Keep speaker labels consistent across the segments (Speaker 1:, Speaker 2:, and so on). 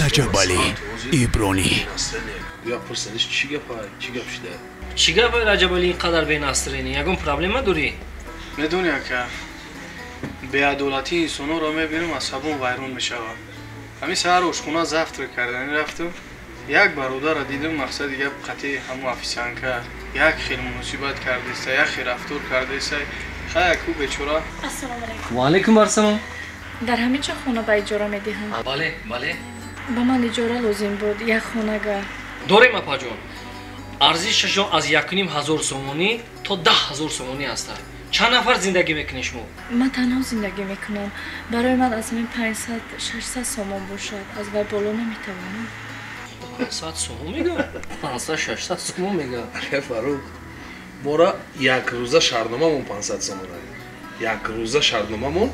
Speaker 1: Раҷабалӣ Ибронӣ.
Speaker 2: Чӣ гапай, Раҷабалӣ, ин қадар бенастроение? Ягон проблема дорӣ?
Speaker 3: Медонӣ, ака, беадолатии инсонҳоро мебинам, асабом вайрон мешавад. Ҳамин саҳар ошхона завтрак карданӣ рафтам, як бародарро дидам, мақсади гап, қатъи ҳамун официантка як хел муносибат кардеста, як хел рафтор кардеста. Хай, аку бечора.
Speaker 4: Ассалому алайкум.
Speaker 2: Ва алайкум ассалом.
Speaker 4: Дар ҳамин ҷо хона ба иҷора медиҳанд?
Speaker 2: Бале, бале.
Speaker 4: Ба ман иҷора лозим буд, як хонага.
Speaker 2: Дорем, апаҷон. Арзишашон аз 1500 сомонӣ то 10 000 сомонӣ ҳастад. Чанд нафар зиндагӣ мекунед шумо?
Speaker 4: Ман танҳо зиндагӣ мекунам. Барои ман аз ҳамин 500, 600 сомон бошад, аз вай боло наметавонам.
Speaker 2: 500 сомон мега, 500, 600 сомон мега.
Speaker 5: Фарух, мора якрӯза шартномамон 500 сомон, якрӯза шартномамон.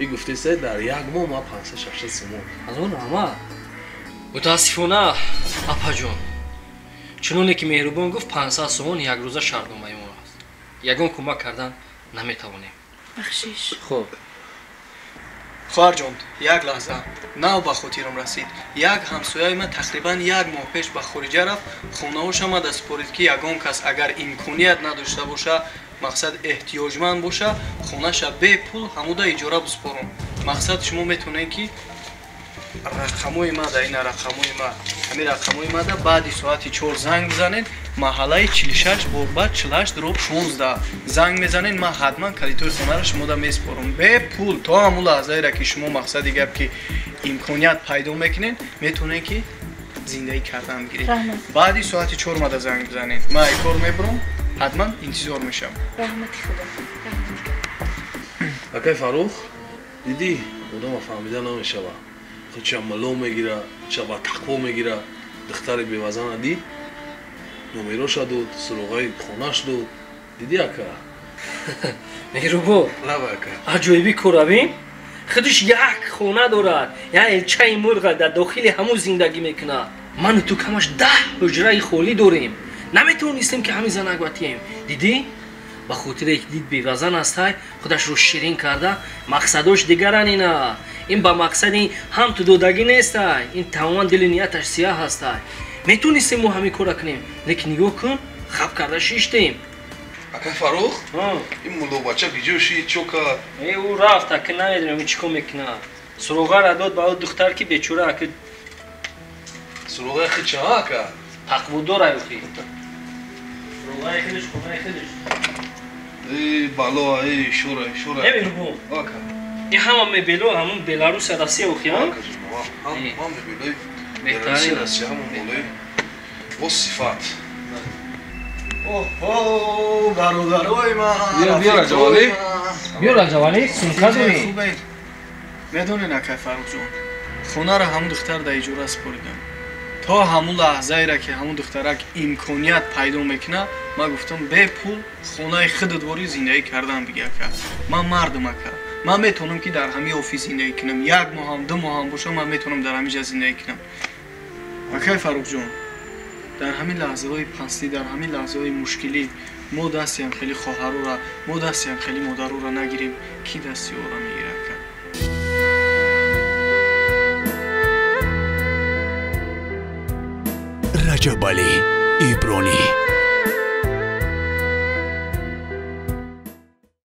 Speaker 5: И гуфтеса, дар як моҳ ма 500, 600 сомон.
Speaker 2: Ҳазор раҳмат. Мутаассифона, апаҷон, чуноне ки Меҳрубон гуфт, 500 сомон якрӯза шартномаи мо аст, ягон кӯмак кардан наметавонем.
Speaker 4: Бахшиш.
Speaker 2: Хуб.
Speaker 3: Хоҳарҷон, як лаҳза, нав ба хотирам расид. Як ҳамсояи ман тақрибан як моҳ пеш ба хориҷа рафт, хонаҳош омада супорид, ки ягон кас агар имконият надошта боша, мақсад, эҳтиёҷманд боша, хонаша бепул ҳамуда иҷора бисупорам. Мақсад, шумо метавонед, ки рақамои ма да, ина рақамои ма, ҳамин рақамои ма да баъди соати 4 занг бизанед, маҳаллаи 46 борба 48/16 занг мезанед, ман ҳатман калитои хонаро шумода месупорам бепул. То ҳамун лаҳзаеро ки шумо, мақсади гап, ки имконият пайдо мекунед, метавонед, ки зиндагӣ кардан бигиред. Баъди соати 4 мада занг бизанед, ман ай кор мебурам, ҳатман интизор мешавам.
Speaker 4: Раҳмати Худо.
Speaker 5: Акай Фарух, дидӣ, одама фаҳмида намешава. Худша мало мегира, худша ба тақво мегира. Духтари бевазана дид, номероша дод, суроғаи хонаш дод. Дидӣ, ака?
Speaker 2: Меҳрубо.
Speaker 5: Лаба, ака.
Speaker 2: Аҷоиби корабин, худаш як хона дорад, як элчаи мурға дар дохили ҳамун зиндагӣ мекунад. Ману ту камаш 10 ҳуҷраи холӣ дорем, наметавонистем, ки ҳамин занак батием. Дидӣ, ба хотире ки дид бевазан ҳастай, худашро ширин карда. Мақсадош дигаран ина. Ин ба мақсади ҳам ту додагӣ нестай, ин тамоман дили нияташ сияҳ ҳастай. Метавонистем мо ҳамин кора кунем, лекин нигоҳ кун, хаб карда шиштем.
Speaker 5: Акай Фарух, ин муллобача биҷо шид, чо кард?
Speaker 2: Э, ӯ рафт, ака, намедонем чӣ кор мекунад. Суроғара дод ба ӯ духтар, ки бечора, ака.
Speaker 5: Суроғаи хича, ака?
Speaker 2: Тақводор аюхи, суроғаи худаш, хонаи худаш.
Speaker 5: Э, бало, э, шура, шура.
Speaker 2: Э, Меҳрубон.
Speaker 5: Ака.
Speaker 2: Ин ҳама мебело ҳамун Беларуся, Россия охи,
Speaker 5: ҳама мебелои Беларуси, Россия, ҳама молои бо сифат.
Speaker 3: Оҳо, бародарои ман!
Speaker 5: Биё, Раҷабалӣ.
Speaker 2: Биё, Раҷабалӣ, сумка дорӣ?
Speaker 3: Медонед, акай Фаррухҷон, хонаро ҳамун духтар дар иҷора супоридам. То ҳамун лаҳзаеро ки ҳамун духтарак имконият пайдо мекунад, ман гуфтам, бепул хонаи худат ворӣ зиндагӣ кардан биги. Ака, ман мардум, ака, ман метавонам, ки дар ҳамин офис зиндагӣ кунам, як моҳам, 2 моҳам бошам, ман метавонам дар ҳамин ҷа зиндагӣ кунам. Акай Фаррухҷон, дар ҳамин лаҳзаҳои пастӣ, дар ҳамин лаҳзаҳои мушкилӣ мо дастиам хеле хоҳарора, мо дастиам хеле модарора нагирем, кӣ дасти ора мегирад, ака?
Speaker 1: Раҷабалӣ Ибронӣ.